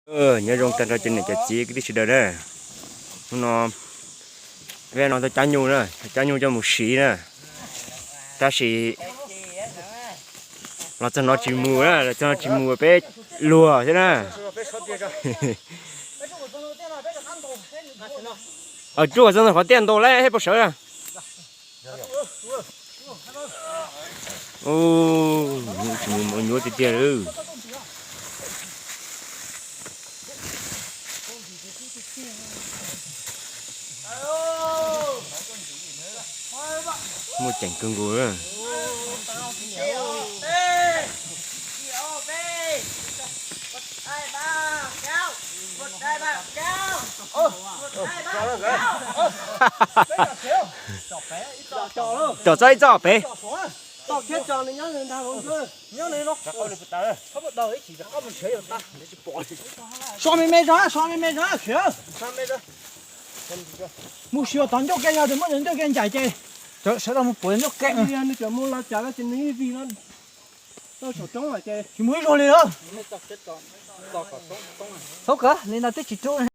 Nyob zoo tag nrho cov niam cov txiv kwv tij sawv daws na. Hnub no peb no tau cab nyuj na, cab nyuj coj mus siv na. Tab sis los txog no tsis mus na, los txog no tsis mus peb luag thiab na. Tsuj txog qhov tiaj ntaus lawm thiaj pab sawv na. Tsis mus nyuaj tiag tiag li. Muaj ceem kawg nkaus. Tom txoj ib txoj pem. So me me zog, so me me zog khiav. Mus siv tom ncauj ke, yog tias muab ncauj ke ncaim ces sawv daws mus pom ncauj ke. Nws cov mus los cas ces nws ib vig no rau saum roob lawm ces tsis mus ib zaug li lawm. Txhob kawv li no twb tsis rub.